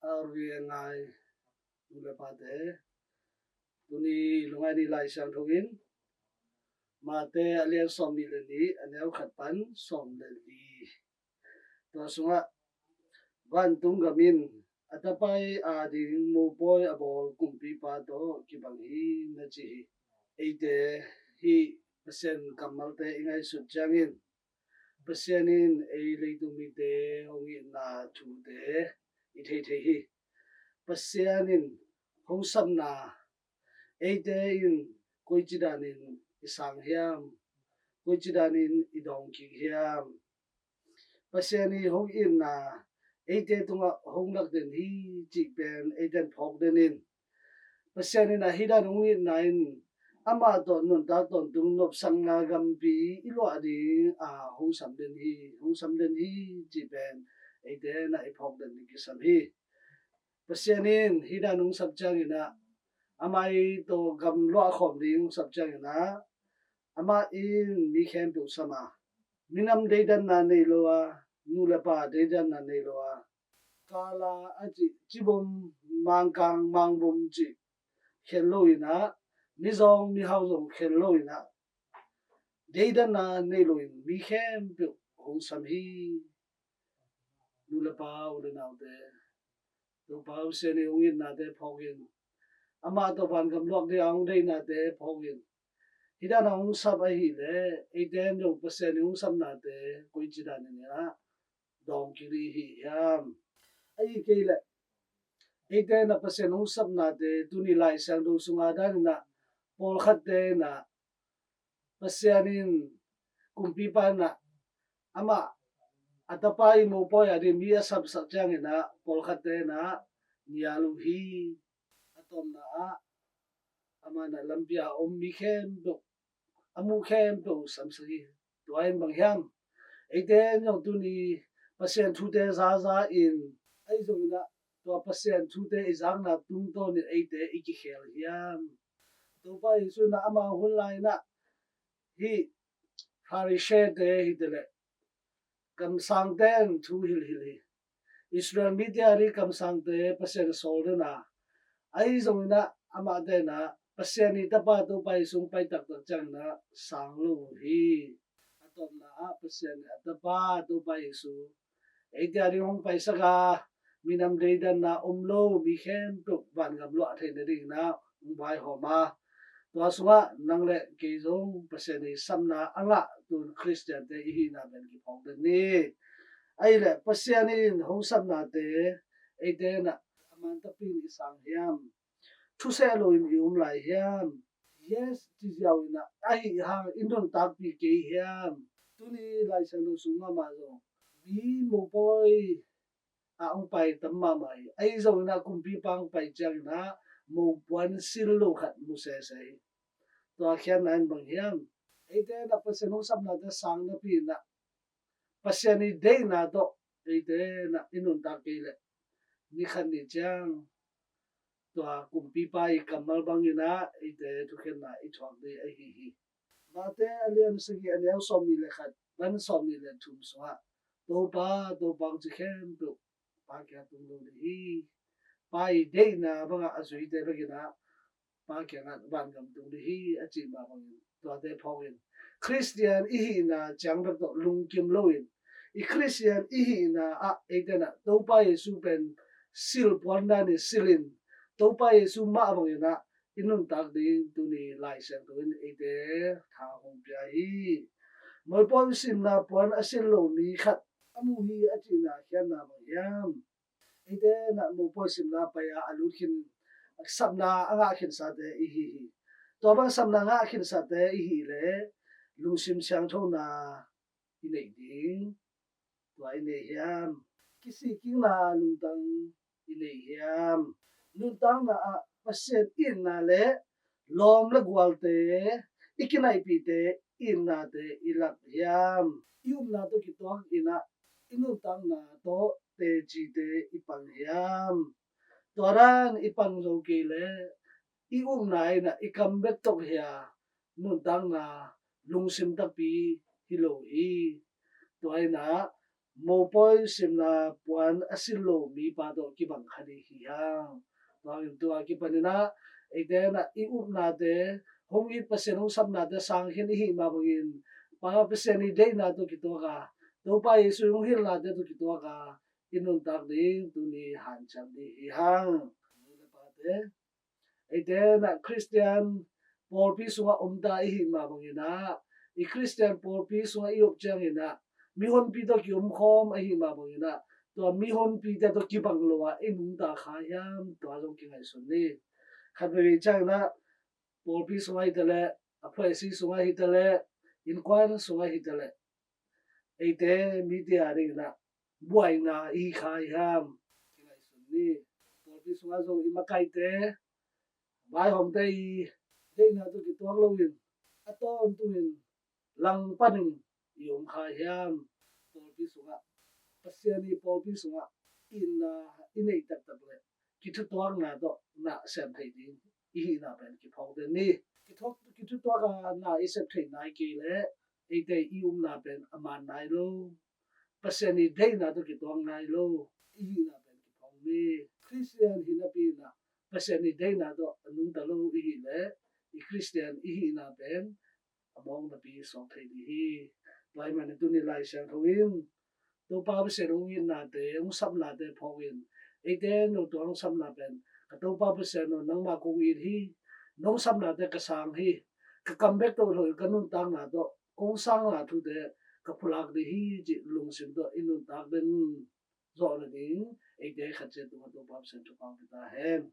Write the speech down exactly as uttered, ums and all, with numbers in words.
A ri a ngai nu le pate, tuni lungngai ni Lai Siangtho in Mate a lian sawmnih le nih, a neu khat pan sawm le li. Tua sungah vantung gam in a tapa ading mopawi a bawl kumpipa tawh kibang hi, na ci hi. Eite hih Pasian kammalte i ngaihsut ciangin Pasian in ei leitung mite hong itna thute i thei thei hi. Pasian in hong sapna eite in koici danin i sang hiam? Koici danin i dawngkik hiam? Pasian i hong itna eite tungah hong lak den hi cih pen eite in phawk den in. Pasian in a hih dan hong itna in amah tawh nuntak tawntung nopsakna gampi i luah ding a hong sam den hi, hong sam den hi cih pen eite in a i phawk den ding kisam hi. Pasian in hih dan hong sap ciangin ah, amah i tawh gam luah khawm ding hong sap ciangin ah, amah in mi khempeuh sam a, minam deidanna nei lo a, nu le pa deidanna nei lo a, kala a cih, cibom, mangkang, mangbom cih khen lo in ah, mizawng mihau zong khen lo in ah, deidanna nei lo in mi khempeuh hong sam hi. Nu le pa, u le naute, Topa Pasian i hong itnate phawk in, amah tawh vangam luak ding a hong deihnate phawk in. Hih dan a hong sap ahih leh eite in zong Pasian i hong sapnate koici danin ah dawngkik ding i hi hiam? Ahih kei leh eite in ah Pasian hong sapnate tuni Lai Siangtho sungah a danin ah pawlkhatte in ah Pasian in kumpipa in ah amah a tapa i mopawi ading mi a sapsak ciangin ah pawlkhatte in ah nial uh hi. A tawpna ah amah in ah lampi a om mi khempeuh, a muh khempeuh samsak hi. Tua in bang hiam? Eite in zong tuni Pasian thute zaza in, ahi zongin ah tua Pasian thute i zakna tungtawnin eite i kikhel hiam? Topa Jesu in ah ama hun lai in ah hih Pharisee-te hi te leh kamsangte in thu hilhhilh hi. Israel mite a ding kamsangte Pasian sawl den a, ahi zongin ah amahte in ah Pasian i tapa Topa Jesu hong pai taktak ciangin ah sang lo uh hi. A tawpna ah Pasian i a tapa Topa Jesu eite a ding hong paisak a, minam deidanna om lo mi khempeuh vangam luah theih nadingin ah hong vaihawm a, tua sungah nang le kei zong Pasian i sapna a ngah tun Khristiante i hihna pen kiphawk den ni. Ahih leh Pasian in hong sapnate eite in ah a man takpi in i sang hiam? Thuseh loin i um lai hiam? Yes ci ziau in ah, ahi hang i nuntakpih kei hiam? Tuni Lai Siangtho sung mahmah zong mi mopawi ah hong pai tam mahmah hi. Ahi zongin ah kumpipa hong pai ciangin ah mopuan sil lo khat mu sese hi. Tua khiatna in bang hiam? Eite in ah Pasian hong sapnate sang napi in ah Pasian i deihna tawh eite in ah i nuntak kei leh ni khat ni ciang tua kumpipa i kammal bangin ah eite thukhenna i thuak ding ahi hi. Mate a lian sagih, a neu sawmnih le khat pan sawmnih le thum sungah Topa, Topa hong ci khempeuh Pa kiangah tung lo ding hi. Pa i deihna bangah a zuite bek in ah Pa kiangah vangam tung ding hi a cih mah bangin tuate phawk in, Khristian i hihna ciang bek tawh lungkim loin, i Khristian i hihna ah eite in ah Topa Jesu pen sil puandan i silin, Topa Jesu mah bangin ah i nuntak ding tuni Lai Siangtho in eite tha hong pia hi. Mopawi simna puan a sil lo mi khat a mu hi a cihna khiatna bang hiam? Eite in ah mopawi simna pai a a lut khin, sapna a ngah khinsate i hi hi. Tua bang sapna ngah khinsate i hih leh lungsim siangthona i neih ding. Tua i nei hiam? Kisikkikna lungtang i nei hiam? Nuntakna ah Pasian itna le lawm le gualte, i kinaihpihte itnate i lak hiam? I upna tawh kituak in ah i nuntakna tawh tecite i pang hiam? Tua dan i pang zo kei leh i upna in ah i kam bek tawh hi a, nuntakna lungsim takpi hi lo hi. Tua in ah mopawi simna puan a sin lo mipa tawh kibang kha ding hi hang. Tua in tua kipanin ah eite in ah i upnate, hong it Pasian hong sapnate sang khin i hih mah bangin Pa Pasian i deihna tawh kituak a, Topa Jesu hong hilhnate tawh kituak a i nuntak ding tuni hanciam ding hi hang. Eite in ah Khristian pawlpi sungah om ta i hih mah bangin ah, i Khristian pawlpi sungah i om ciangin ah mihonpi tawh ki-om khawm i hih mah bangin ah, tua mihonpite tawh kibang lo ah i nungta kha hiam, tua zong kingaihsun ni. Khat veivei ciangin ah pawlpi sungah hi ta leh, a phuaisi sungah hi ta leh, innkuan sungah hi ta leh, eite mite a dingin ah buaina i hi kha hiam, kingaihsun ni. Pawlpi sungah zong i makaite, vaihawmte i deihna tawh kituak loin a tawntungin langpanin i om kha hiam? Pawlpi sungah, Pasian i pawlpi sungah itna i neih taktak leh kithutuakna tawh na sem thei ding i hihna pen kiphawk den ni. Kithuak, kithutuak a na i sem thei nai kei leh eite i upna pen a man nai lo, Pasian i deihna tawh kituak nai lo i hihna pen kiphawk ni. Khristian hi napi in ah Pasian i deihna tawh a nungta lo i hih leh i Khristian i hihna pen a mawk napi suak thei ding hi. Tua ahih manin tuni Lai Siangtho in Topa Pasian hong itnate, hong sapnate phawk in, eite no tua hong sapna pen ka Topa Pasian no, nangmah kong it hi, nong sapnate ka sang hi, ka kam bek tawh lo in ka nuntakna tawh kong sangna thute ka pulak ding hi cih lungsim tawh i nuntak den zawh nading eite khat ciat tungah Topa Pasian thupha pia ta hen.